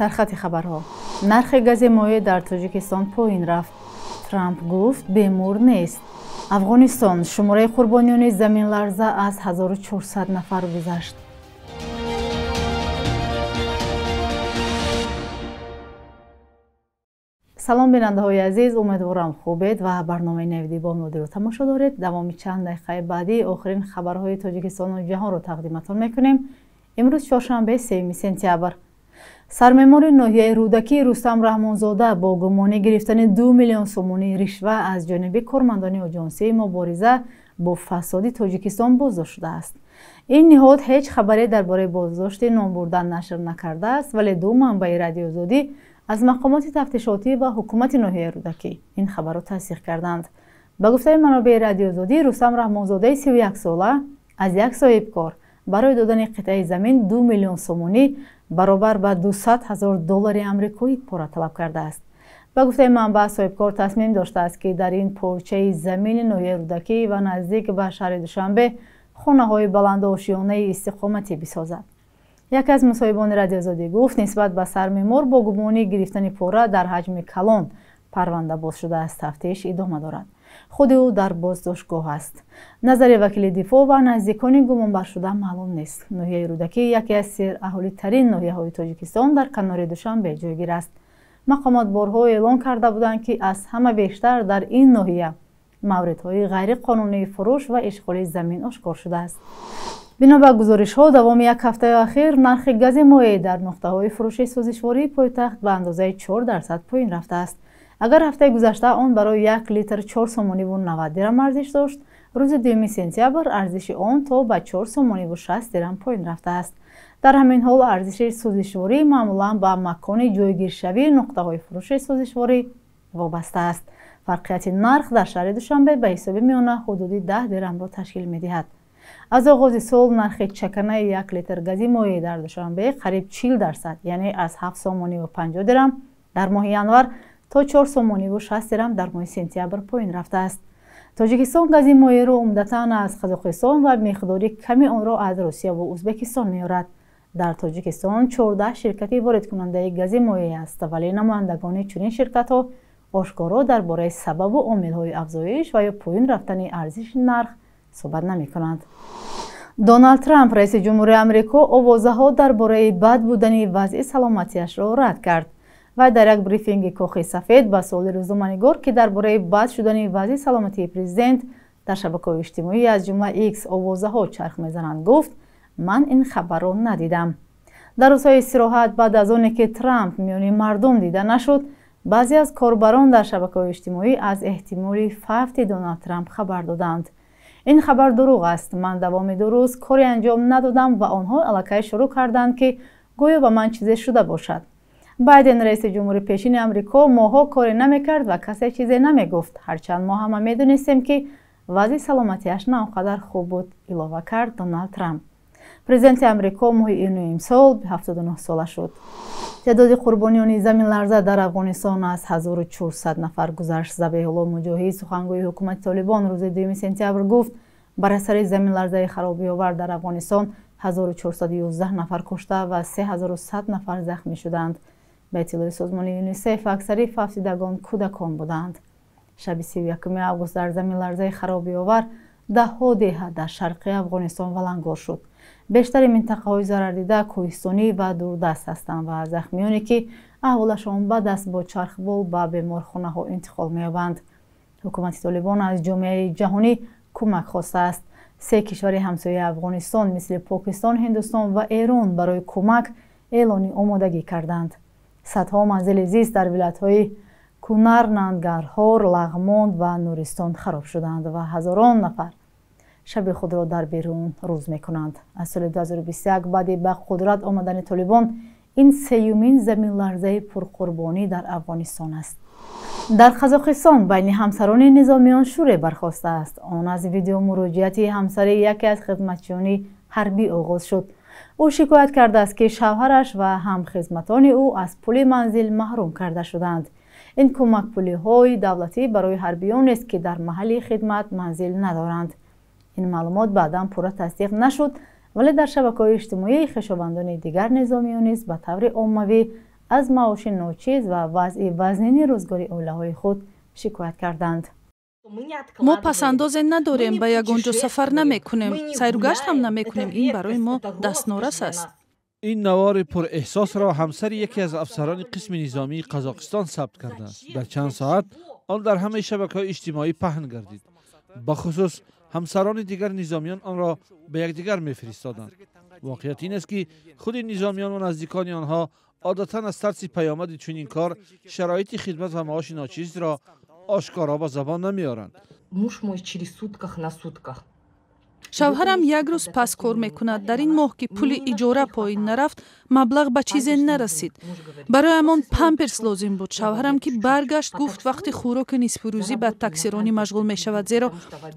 Сархати хабарҳо. Нархи гази моеъ дар Тоҷикистон поин рафт. Трамп гуфт бемор нест. Афғонистон шумораи қурбониёни заминларза аз 1400 нафар гузашт. Салом бинандаҳои азиз, умедворам хубед ва барномаи навиди бомдодиро тамошо доред. Давоми чанд дақиқаи баъдӣ охирин хабарҳои Тоҷикистону ҷаҳонро тақдиматон мекунем. Имрӯз чоршанбе, 3 сентябр. Сармемори ноҳияи Рӯдакӣ Рустам Раҳмонзода бо гумони гирифтани 2 миллион сомонӣ ришва аз ҷониби кормандони оҷонсии мубориза бо фасоди Тоҷикистон боздошт шудааст. Ин ниҳод ҳеҷ хабаре дар бораи боздошти номбурда нашр накардааст, вале ду манбаи Радиоозодӣ аз мақомоти тафтишотӣ ва ҳукумати ноҳияи Рӯдакӣ ин хабарро тасдиқ карданд. Ба гуфтаи манобеи Радиоозодӣ, Рустам Раҳмонзодаи 31 сола аз як соҳибкор барои додани қитъаи замин 2 миллион сомонӣ баробар ба 200 ҳазор доллари амрикоӣ пора талаб кардааст. Ба гуфтаи манбаъ, соҳибкор тасмим доштааст, ки дар ин порчаи замини ноҳияи Рӯдакӣ ва наздик ба шаҳри Душанбе хонаҳои баландошёнаи истиқоматӣ бисозад. Яке аз мусоҳибони Радиоозодӣ гуфт, нисбат ба сармемор бо гумони гирифтани пора дар ҳаҷми калон парванда боз шудааст, тафтиш идома дорад. Худи ӯ дар боздоштгоҳ аст. Назари вакили дифоъ ва наздикони гумонбаршуда маълум нест. Ноҳияи Рӯдакӣ яке аз сераҳолитарин ноҳияҳои Тоҷикистон дар канори Душанбе ҷойгир аст. Мақомот борҳо эълон карда буданд, ки аз ҳама бештар дар ин ноҳия мавридҳои ғайриқонунии фурӯш ва ишғоли замин ошкор шудааст. Бино ба гузоришҳо, давоми як ҳафтаи охир нархи гази моеъ дар нуқтаҳои фурӯши сӯзишвории пойтахт ба андозаи 4% поин рафтааст. Агар ҳафтаи гузашта он барои 1 литр 4 сомониву 90 дирам арзиш дошт, рӯзи 2 сентябр арзиши он то ба 4 сомониву 60 дирам поин рафтааст. Дар ҳамин ҳол арзиши сӯзишворӣ маъмулан ба макони ҷойгиршавии нуқтаҳои фурӯши сӯзишворӣ вобаста аст. Фарқияти нарх дар шаҳри Душанбе ба ҳисоби миёна ҳудуди 10 дирамро ташкил медиҳад. Аз оғози сол нархи чаканаи 1 литр гази моеъ дар Душанбе қариб 40%, яъне аз 7 сомониву 50 дирам дар моҳи январ то 4 сомониву 60 дирам дар моҳи сентябр поин рафтааст. Тоҷикистон гази моеъро умдатан аз Қазоқистон ва миқдори ками онро аз Русия ва Ӯзбекистон меорад. Дар Тоҷикистон 14 ширкати воридкунандаи гази моеъ аст, вале намояндагони чунин ширкатҳо ошкоро дар бораи сабабу омилҳои афзоиш ва ё поин рафтани арзиши нарх суҳбат намекунанд. Доналд Трамп, раиси ҷумҳури Амрико, овозаҳо дар бораи бад будани вазъи саломатиашро рад кард. Вай дар як брифинги Кохи Сафед ба суоли рӯзноманигор, ки дар бораи бад шудани вазъи саломатии президент дар шабакаҳои иҷтимоӣ аз ҷумла X овозаҳо чарх мезананд, гуфт: ман ин хабарро надидам. Дар рӯзҳои истироҳат баъд аз оне ки Трамп миёни мардум дида нашуд, баъзе аз корбарон дар шабакаҳои иҷтимоӣ аз эҳтимоли фавти Доналд Трамп хабар доданд. Ин хабар дурӯғ аст. Ман давоми 2 рӯз коре анҷом надодам ва онҳо аллакай шурӯъ карданд, ки гӯё ба ман чизе шуда бошад. Байден, раиси ҷумҳури пешини Амрико, моҳҳо коре намекард ва касе чизе намегуфт. Ҳарчанд мо ҳама медонистем, ки вазъи саломатиаш на он қадар хуб буд, илова кард Доналд Трамп. Президенти Амрико моҳи июни имсол 79 сола шуд. Теъдоди қурбониёни заминларза дар Афғонистон аз 1400 нафар гузашт. Забеҳулло Муҷоҳид, сухангӯи ҳукумати Толибон, рӯзи 2 сентябр гуфт, бар асари заминларзаи харобиовар дар Афғонистон 1411 нафар кушта ва 3100 нафар захмӣ шуданд. Ба иттилои созмони ЮНИСЕФ, аксари фавтидагон кӯдакон буданд. Шаби 31 август дар заминларзаи харобиовар даҳҳо деҳа дар шарқи Афғонистон валангор шуд. Бештари минтақаҳои зарардида кӯҳистонӣ ва дурдаст ҳастанд ва захмиёне ки аҳволашон бад аст бо чархбол ба беморхонаҳо интиқол меёбанд. Ҳукумати Толибон аз ҷомеаи ҷаҳонӣ кӯмак хостааст. 3 кишвари ҳамсояи Афғонистон мисли Покистон, Ҳиндустон ва Эрон барои кӯмак эълони омодагӣ карданд. Садҳо манзили зист дар вилоятҳои Кунар, Нангарҳор, Лағмон ва Нуристон хароб шуданд ва ҳазорон нафар шаби худро дар берун рӯз мекунанд. Аз соли 2021 баъди ба қудрат омадани Толибон ин сеюмин заминларзаи пурқурбонӣ дар Афғонистон аст. Дар Қазоқистон байни ҳамсарони низомиён шӯре бархостааст. Он аз видеомуроҷиати ҳамсари яке аз хизматчиёни ҳарбӣ оғоз шуд. Ӯ шикоят кардааст, ки шавҳараш ва ҳамхизматони ӯ аз пули манзил маҳрум карда шуданд. Ин кӯмакпулиҳои давлатӣ барои ҳарбиёнест, ки дар маҳалли хидмат манзил надоранд. Ин маълумот баъдан пурра тасдиқ нашуд, вале дар шабакаҳои иҷтимоӣ хешовандони дигар низомиён низ ба таври оммавӣ Аз маоши ночиз ва вазъи вазнини рӯзгори оилаҳои худ шикоят карданд. Мо пасандозе надорем, ба ягон ҷо сафар намекунем, сайругашт ҳам намекунем. Ин барои мо дастнорас аст. Ин навори пурэҳсосро ҳамсари яке аз афсарони қисми низомии Қазоқистон сабт кардааст. Дар чанд соат он дар ҳамаи шабакаҳои иҷтимоӣ паҳн гардид. Бахусус ҳамсарони дигар низомиён онро ба якдигар мефиристоданд. Воқеият ин аст, ки худи низомиён ва наздикони онҳо одатан аз тарси паёмади чунин кор шароити хидмат ва маоши ночизро ошкоро ба забон намеоранд. Муж мой через сутках на сутках. Шавҳарам як рӯз пас кор мекунад. Дар ин моҳ, ки пули иҷора поин нарафт, маблағ ба чизе нарасид. Бароямон памперс лозим буд. Шавҳарам ки баргашт, гуфт, вақти хӯроки нисфирӯзӣ ба таксиронӣ машғул мешавад, зеро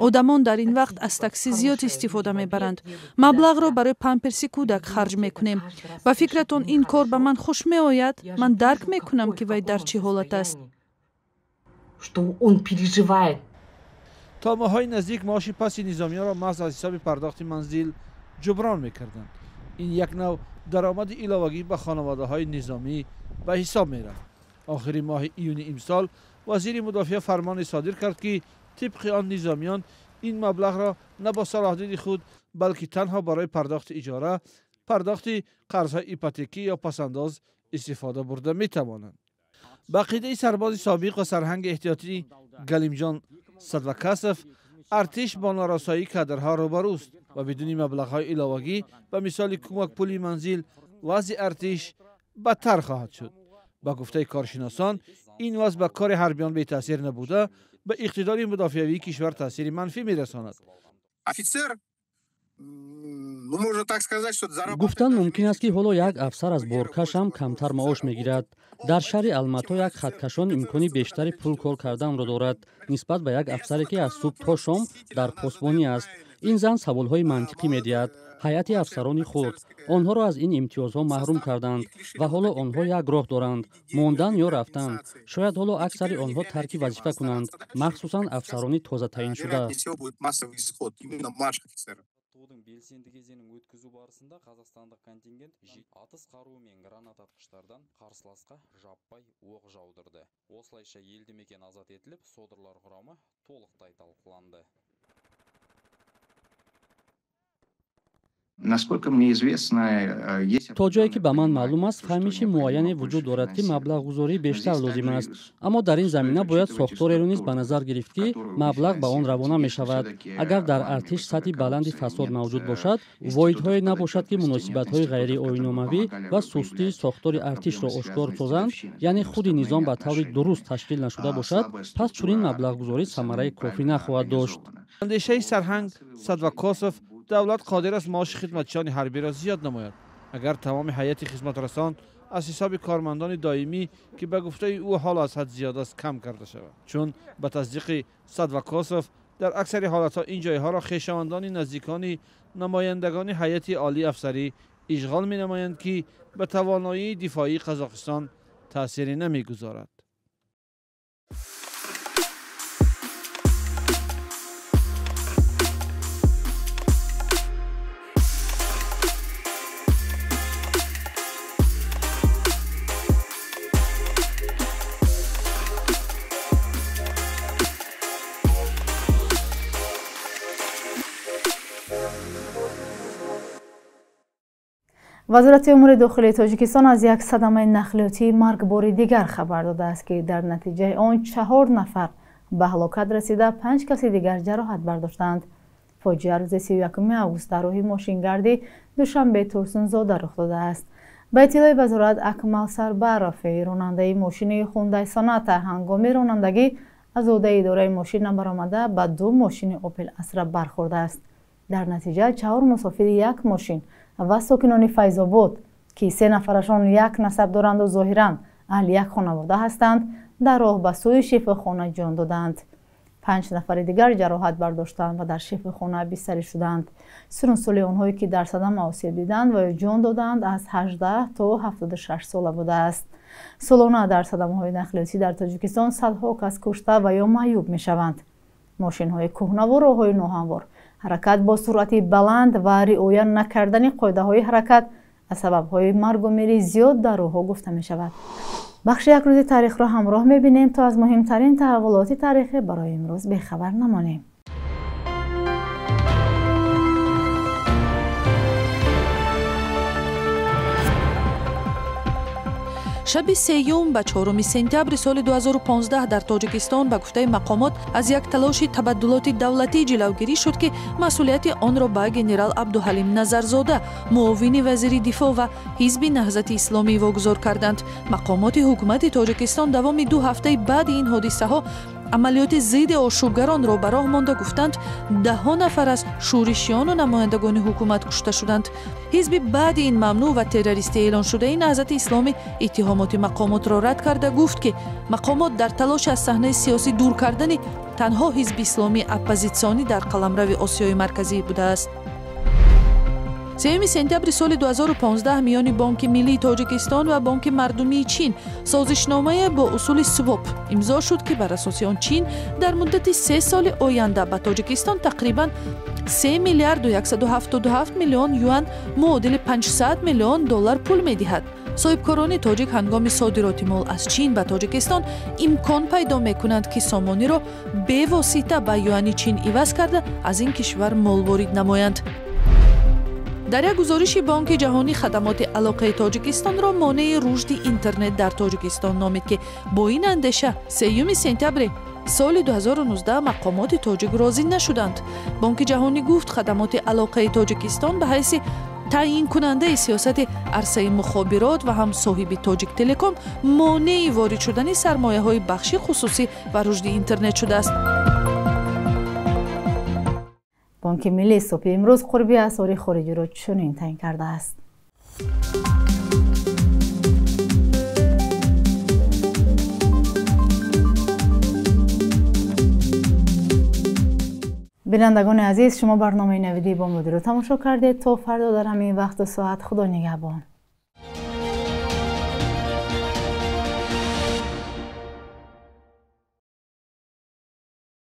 одамон дар ин вақт аз таксӣ зиёд истифода мебаранд. Маблағро барои памперси кӯдак харҷ мекунем. Ба фикратон, ин кор ба ман хуш меояд? Ман дарк мекунам, ки вай дар чӣ ҳолат аст. Что он переживает. То моҳҳои наздик маоши пасти низомиёнро маҳз аз ҳисоби пардохти манзил ҷуброн мекарданд. Ин як нав даромади иловагӣ ба хонаводаҳои низомӣ ба ҳисоб мерафт. Охири моҳи июни имсол вазири мудофиа фармоне содир кард, ки тибқи он низомиён ин маблағро на бо салоҳдиди худ, балки танҳо барои пардохти иҷора, пардохти қарзҳои ипотекӣ ё пасандоз истифода бурда метавонанд. Ба ақидаи сарбози собиқ ва сарҳанги эҳтиётӣ Галимҷон Садвакасов, артиш бо норасоии кадрҳо рӯбарӯст ва бидуни маблағҳои иловагӣ, ба мисоли кӯмакпули манзил, вазъи артиш бадтар хоҳад шуд. Ба гуфтаи коршиносон, ин вазъ ба кори ҳарбиён бетаъсир набуда, ба иқтидори мудофиавии кишвар таъсири манфӣ мерасонад. Офицер, ну, можно так сказать, что Гуфтан мумкин аст, ки ҳоло як афсар аз боркаш ҳам камтар маош мегирад. Дар шаҳри Алмато як хаткашон имкони бештари пул кор карданро дорад нисбат ба як афсаре, ки аз субҳ то шом дар посбонӣ аст. Ин зан саволҳои мантиқӣ медиҳад. Ҳайати афсарони хурд, онҳоро аз ин имтиёзҳо маҳрум карданд ва ҳоло онҳо як роҳ доранд: мондан ё рафтан. Шояд ҳоло аксари онҳо тарки вазифа кунанд, махсусан афсарони тозатаъиншуда. Белсенді кезеңін өткізу барысында қазақстандық контингент атыс қаруы мен гранататқыштардан қарсыласқа жаппай оқ жаудырды. Осылайша елді мекен азат етіліп, содырлар құрамы толықтай талқыланды. Насколько мне известно, есть То ҷое ки ба ман маълум аст, фаҳмиши муайяне вуҷуд дорад, ки маблағгузорӣ бештар лозим аст, аммо дар ин замина бояд сохтореро низ ба назар гирифт, ки маблағ ба он равона мешавад. Агар дар артиш сатҳи баланди фасод мавҷуд бошад, воҳидҳое набошад, ки муносибатҳои ғайриоиномавӣ ва сустии сохтори артишро ошкор созанд, яъне худи низом ба таври дуруст ташкил нашуда бошад, пас чунин маблағгузорӣ самараи кофӣ нахоҳад дошт. Андешаи сарҳанг Садвакосов, давлат қодир аст маоши хидматчиёни ҳарбиро зиёд намояд, агар тамоми ҳайати хизматрасон аз ҳисоби кормандони доимӣ, ки ба гуфтаи ӯ ҳоло аз ҳад зиёд аст, кам карда шавад. Чун ба тасдиқи Садвакосов, дар аксари ҳолатҳо ин ҷойҳоро хешовандони наздикони намояндагони ҳайати олии афсарӣ ишғол менамоянд, ки ба тавоноии дифоии Қазоқистон таъсире намегузорад. Вазорати умури дохилии Тоҷикистон аз як садамаи нақлиётии маргбори дигар хабар додааст, ки дар натиҷаи он чаҳор нафар ба ҳалокат расида, панҷ каси дигар ҷароҳат бардоштаанд. Фоҷиа рӯзи 31 август дар роҳи мошингарди Душанбе Турсунзода рух додааст. Ба иттилои вазорат, Акмал Сарбаров, ронандаи мошини Хундай Соната, ҳангоми ронандагӣ аз уҳдаи идораи мошин набаромада, ба ду мошини Опел Астра бархӯрдааст. Дар натиҷа чаҳор мусофири як мошин ва сокинони Файзобод, ки се нафарашон як насаб доранду зоҳиран аҳли як хонавода ҳастанд, дар роҳ ба сӯи шифохона ҷон доданд. Панҷ нафари дигар ҷароҳат бардоштанд ва дар шифохона бистарӣ шуданд. Синну соли онҳое, ки дар садама осеб диданд ва ё ҷон доданд, аз 18 то 76 сола будааст. Солона дар садамаҳои нақлиётӣ дар Тоҷикистон садҳо кас кушта ва ё маъюб мешаванд. Мошинҳои кӯҳнаву роҳҳои ноҳамвор, ҳаракат бо суръати баланд ва риоя накардани қоидаҳои ҳаракат Аз сабабҳои маргу мири зиёд дарӯҳо гуфта мешавад. Бахши як рӯзи таърихро ҳамроҳ мебинем то аз муҳимтарин таҳаввулоти таърихӣ барои имрӯз бехабар намонем. Шаби сеюм ба 4 сентябри соли 2015 дар Тоҷикистон ба гуфтаи мақомот аз як талоши табаддулоти давлатӣ ҷилавгирӣ шуд, ки масъулияти онро ба генерал Абдуҳалим Назарзода, муовини вазири дифоъ ва ҳизби Наҳзати Исломӣ вогузор карданд. Мақомоти ҳукумати Тоҷикистон давоми 2 ҳафтаи баъди ин ҳодисаҳо амалиёти зидди ошӯбгаронро ба роҳ монда гуфтанд, даҳҳо нафар аз шӯришиёну намояндагони ҳукумат кушта шуданд. Ҳизби баъди ин мамнӯъ ва террористӣ эълоншудаи Наҳзати Исломӣ иттиҳомоти мақомотро рад карда гуфт, ки мақомот дар талоши аз саҳнаи сиёсӣ дур кардани танҳо ҳизби исломии оппозитсионӣ дар қаламрави Осиёи Марказӣ будааст. 3 сентябри соли 2015 миёни Бонки Миллии Тоҷикистон ва Бонки Мардумии Чин созишномае бо усули своп имзо шуд, ки бар асоси он Чин дар муддати 3 соли оянда ба Тоҷикистон тақрибан 3 миллиарду 177 миллион юан муодили 500 миллион доллар пул медиҳад. Соҳибкорони тоҷик ҳангоми содироти мол аз Чин ба Тоҷикистон имкон пайдо мекунанд, ки сомониро бевосита ба юани Чин иваз карда аз ин кишвар мол ворид намоянд. Дар як гузориши Бонки Ҷаҳонӣ хадамоти алоқаи Тоҷикистонро монеи рушди интернет дар Тоҷикистон номид, ки бо ин андеша 3 сентябри соли 2019 мақомоти тоҷик розӣ нашуданд. Бонки Ҷаҳонӣ гуфт, хадамоти алоқаи Тоҷикистон ба ҳайси таъйинкунандаи сиёсати арсаи мухобирот ва ҳам соҳиби Тоҷиктелеком монеи ворид шудани сармояҳои бахши хусусӣ ва рушди интернет шудааст. Бонки Миллӣ субҳи имрӯз қурби асъори хориҷиро чунин таъин кардааст. Бинандагони азиз, шумо барномаи навидии бомдодиро тамошо кардед. То фардо дар ҳамин вақту соат Худо нигаҳбон.